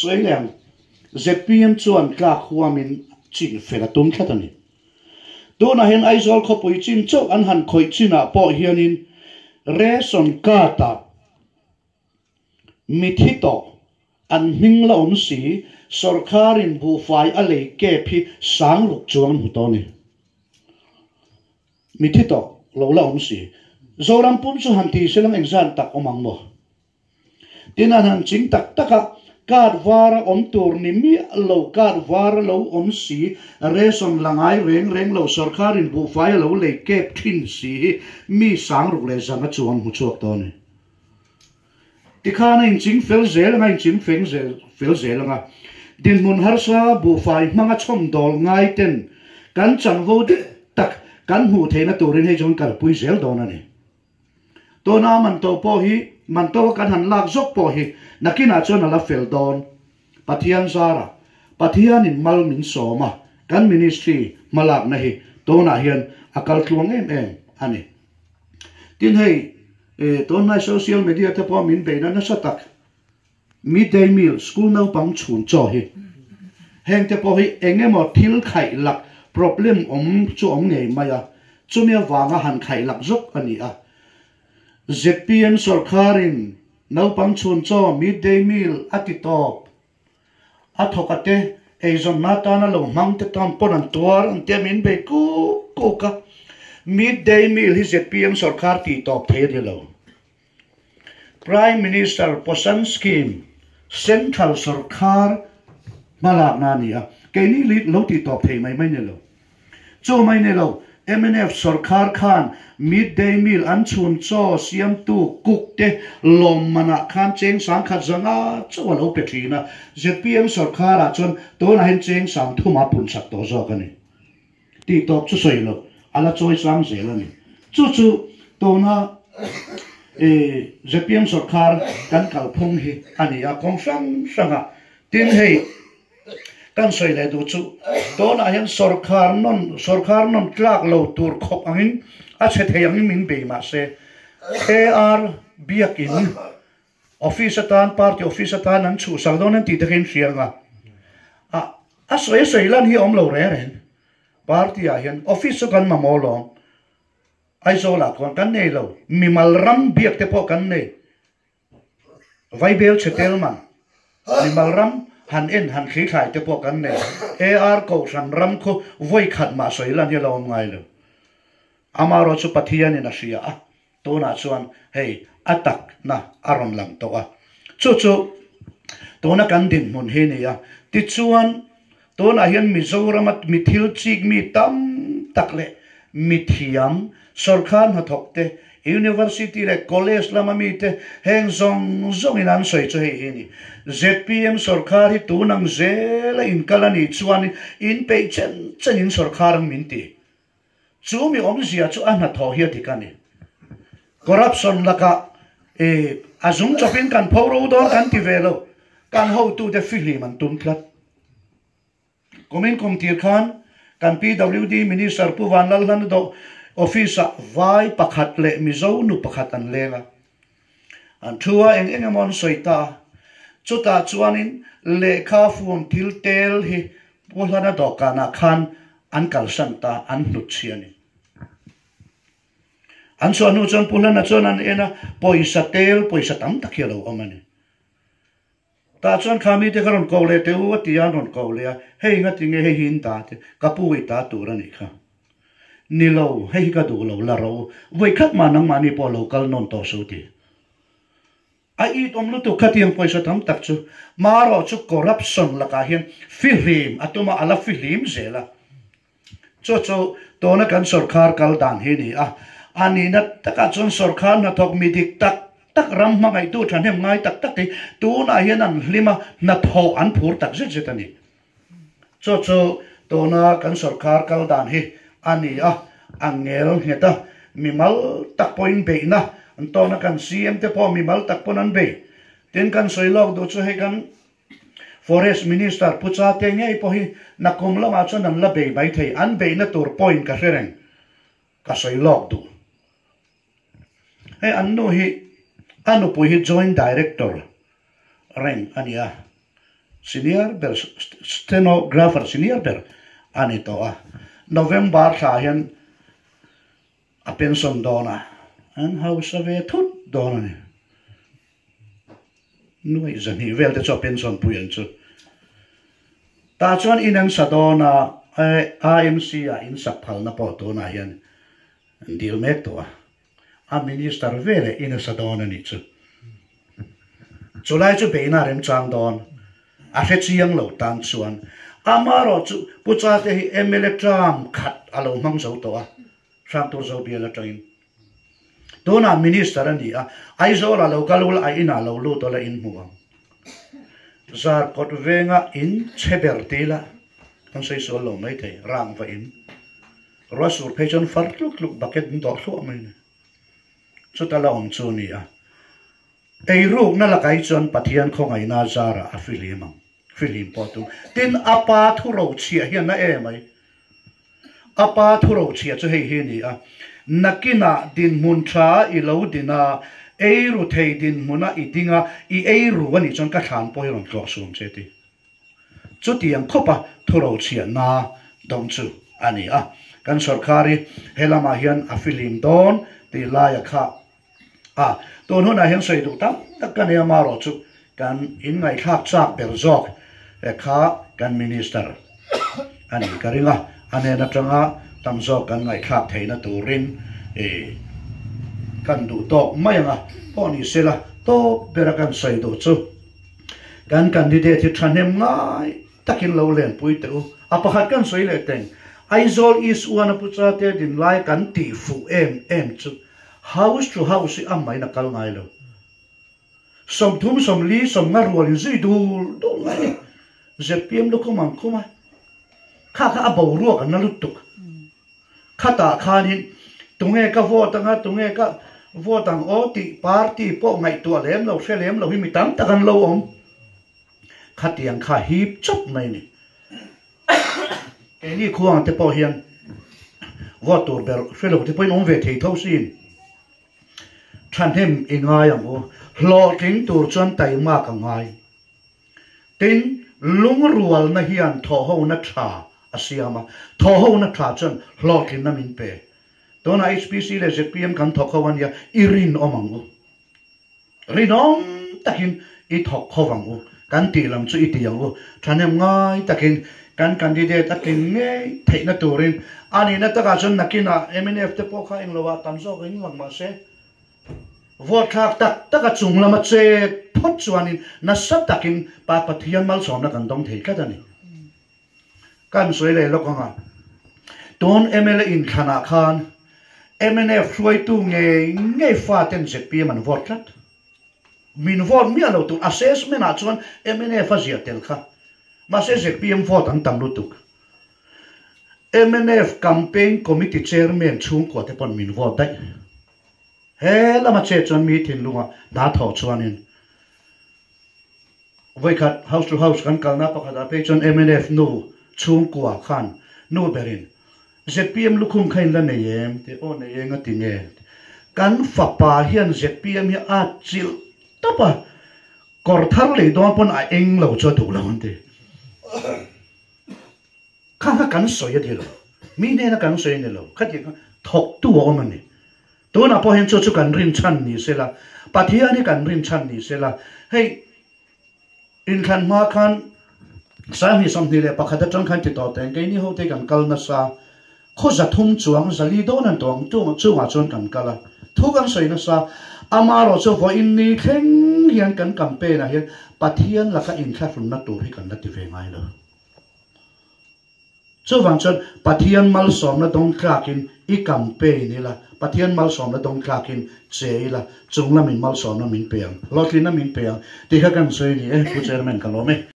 Sawi leh ang, zpm chuan tlak huamin chin fel a tum tlat a ni. Tunah hian Aizawl khawpui chin chauh an han khawih chinah pawh hianin ration card-ah mithi tawh an hming la awm si, sawrkharin buhfai a lei kep hi sang ruk chuang an hmu tawh a ni. Mithi tawh lo la awm si. Zoram pum chu han ti selang engzan tak awm ang maw? Tin an han ching tak tak a, card var a awm tur ni miah lo, card var a lo awm si, ration la ngai reng reng lo, sawrkharin buhfai a lo lei kep thin si hi mi sang ruk leh zanga chuang hmu chhuak tawh a ni. Tikhan a inching fel zel anga, inching feng zel fel zel anga, dinhmun harsa buhfai hmanga chhawmdawl ngai ten kan chanvo dik tak kan hmuh theihna turin hei chuan kalpui zel dawn a ni. Tuna man to pawh hi, man to kan han lak zawk pawh hi nakinah chuan a la fel dawn. Pathian zara, Pathianin mal min sawm a, kan ministry hmalakna hi tunah hian a kal tluang em em a ni. Tin hei, tunlai social media te pawh min beihna nasa tak, midday meal, school naupang chhun chaw hi, heng te pawh hi eng emaw thil khaih lak problem awm chu awm ngei mai a, chumi avanga han khaih lak zawk a ni a. Zpm sawrkharin naupang chhun chaw, midday meal, a ti tawp. A thawk a te, eizawnna atana lo hmang te tan pawn an tuar an tia min bei kuk kuk a. Midday meal hi zpm sawrkhar tih tawp thei a ni lo. Prime Minister Poshan Scheme Central sawrkhar hmalakna a ni a, keini lit lo tih tawp thei mai mai ni lo. Chu mai ni lo, mnf sawrkhar khan midday meal an chhun chaw siamtu cook te lawmmanah khan cheng sangkhat zanga chauh a lo pe thin a, zpm sawrkharah chuan tunah hian cheng sangthuma punchak tawh zawk a ni. Tih tawp chu sawi lo, a la chawi sang zel a ni. Chu chu tuna zpm sawrkhar kan kalphung hi a ni a, kawng hrang hranga tin hei kan sawi leh duh chu tunah hian sawrkhar nawn sawrkhar nawn tlak lo tur khawp angin a chhe thei angin min bei mah se AR biakin Office atan, party office atan an chhuhsak dawn an tih te kha in hria anga, a a sawi a sawi lan hi a awm lo reng reng. Party ah hian office chu kan mamawh lawm, Aizawl ah khuan kan nei lo, mimal ram biak te pawh kan nei, Vaibel chhe tel man, mimal ram han en han thli thlai te pawh kan nei, AR Kohhran ram khu vawi khat mah sawi lan hi a lo awm ngai lo. Amaherawhchu Pathianin a hria a, Tunah chuan hei a takna a rawn lang tawh a, chu chu tuna kan dinhmun hi ni a. Tichuan, tunah hian Mizorama mi thil chik mi tam tak leh mithiam, sawrkar hnathawk te, University leh College lama mite heng zawng zawngin an sawi chu hei hi ni. Zpm sawrkar hi tun ang zela inkal a nih chuan inpeih chen chenin sawrkar ang min ti. Chu mi awmzia chu a hnathawh hi a dik a ni. Corruption lakah i a zung chawpin kan pho ro dawn kan ti ve lo. Kan hotute fihlim an tum tlat. Kumin kum tir khan kan PWD Minister Pu Vanlalhlana dawh office-ah vai pakhat leh Mizo nu pakhat an leng a. An thu a eng eng emaw an sawi ta a. Chutah chuanin lehkha form thil tel hi Pu Hlana dawhkanah khan an kalsan ta, an hnut chhi a ni. An chhuah hnu chuan Pu Hlana chuan an en a, pawisa tel, pawisa tam tak hi a lo awm a ni. Tah chuan kha mite ka rawn ko leh teh u a ti a, an rawn ko leh a, hei nga tinge hei hi in ta te, ka pu i ta tur a nih kha. Ni lo, hei hi ka duh lo, la ro, vawi khat mah nangmahni pawh lo kal nawn tawh suh ti. A it awm lutuk khatiang pawisa tam tak chu marawh chu corruption lakah hian fihlim a tum a, a la fihlim zel a. Chu chu tuna kan sawrkhar kal dan hi a ni a. A nihna takah chuan sawrkhar hnathawk mi dik tak tak ram hmangaihtu thahnem ngai tak tak hi tunah hian an hlim a, hnathawh an phur tak zet zet a ni. Chu chu tuna kan sawrkhar kal dan hi a ni a, a ngel nghet a, mimal tak pawhin beihna an tawn a, kan CM te pawh mimal tak pawn an bei. Tin, kan sawi lawk duh chu hei kan Forest Minister Pu Chate ngei pawh hi nakum lamah chuan an la bei mai thei, an beihna tur point ka hre reng, ka sawi lawk duh. Hei an nu hi a nupui hi Joint Director reng a ni a. Senior ber Stenographer senior ber a ni tawh a, November thla hian a pension dawn a, an hausa ve thut dawn a ni. Nuaih zahnih vel te chu a pension pui ang chu. Tah chuan in an sa dawn a, AMC ah in sak phalna pawh tunah hian an dil mek tawh a. A minister ve leh in a sa dawn a nih chu. Chulai chu beihna a remchang dawn. A hre chiang lo tan chuan amarawh chu Pu Chate hi mla term khat a lo hmang zo tawh a, Hrangtur zo bial atangin. Tunah minister a ni a, Aizawl ah lo kal ula a inah lo lut ula in hmu ang. Zarkawt venga in chhe ber ti ila kan sawi sual lo maithei, rangva in. Ruah sur phei chuan far tluk tluk bucket an dawh thluah mai a ni. Chuta la awm chu a ni a. Eirukna lakai chuan Pathian khawngaihna zarah a fihlim ang. Fihlim pawh tum. Tin, a pa thurochhiah hian a em mai. A pa thurochhiah chu hei hi a ni a, Nakinah dinhmun tha i lo din a, eiru thei dinhmuna i ding a, i eiru a nih chuan ka thlan pawh hi rawn tlawh suam che ti. Chutiang khawpa thurochhiahna dawng chu a ni a. Kan sawrkar hi he lamah hian a fihlim dawn tih laia kha a. Tun hunah hian sawi duh tam tak ka nei a, marawh chu kan inngaihthlak chak ber zawk kha kan Minister a nih ka ring a. A hnen atanga tam zawk kan ngaihthlak theihna turin kan duh tawk mai ang a. Pawh ni sela tawp bera kan sawi duh chu. Kan candidate hi thahnem ngai takin lo lenpui teh u. A pakhat kan sawi leh teng, Aizawl East Uana Pu Chate din lai kan tih fuh em em chu house to house hi a main a kal ngai lo. 30 40 50 rual in zui dul dul ngai ni. ZPM lukhum ang khum a, kha kha a boruak an la lutuk. Khatah khanin tunge ka vote anga tunge ka vote ang aw tih party pawh ngaihtuah lem lo hre lem lo hi mi tam tak an lo awm. Khatiang kha hip chawp mai ni. Keini khuang te pawh hian vote tur ber hre lo te pawhin awm ve thei tho sin. Thahnem i ngai ang u. Hlawhtling tur chuan taimak a ngai. Tin, lungrualna hian thawhhona tha a siam a, thawhhona tha chuan hlawhtlinna min pe. Tunah HPC leh zpm kan thawk ho a nia, i rinawm ang u. Rinawm takin i thawk ho ang u. Kan tih lam chu i ti ang u. Thahnem ngai takin kan candidate a tling ngei theihna turin a nihna takah chuan nakinah mnf te pawh kha englo ah tam zawk eng lang mahse, Vote thlak tak tak a chung lama che phawt chuanin nasa takin Pa Pathian malsawmna kan dawng thei tlat a ni. Kan sawi leh lawk ang a, tun mla inthlanah khan mnf hruaitu ngei ngei faten zpm an vote tlat. Min vote miah lo tur assessment ah chuan mnf a ziah tel kha. Mahse zpm vote an tam lutuk. Mnf campaign committee chairman chhungkua te pawn min vote daih. He lama che chuan mi thinlunga hna thawh chuanin vawikhat house to house kan kalna pakhatah phei chuan mnf nu chhungkua khan nu berin zpm lukhum kha in la nei em tih aw nei eng a ti nge kan fapa hian zpm hi a chilh tawp a kawr thar lei dawn pawn a eng lo chu a duh lo an ti. Kha kha kan sawi a ni lo, mi hnena kan sawi a ni lo, khatiang kha thawktu a awm a ni. Tunah pawh hian chu chu kan rinchhan ni se la, Pathian hi kan rinchhan ni se la, hei inthlan hma khan 2021 atang khan ti tawh teng keini hote kan kal nasa, khaw 300 chuang 400 dawn an tawng chungah chuan kan kal a, thu kan sawi nasa, amarawh chu vawiin ni thleng hian kan campaign ah hian Pathian laka inthlahrunna tur hi kan la ti ve ngai lo. Chuvang chuan Pathian malsawmna dawng tlakin i campaign ila, Pathian malsawmna dawng tlakin che ila, chung lamin malsawmna min pe ang, hlawhtlinna min pe ang tih kha kan sawi a ni e, Pu Chairman ka lawm e.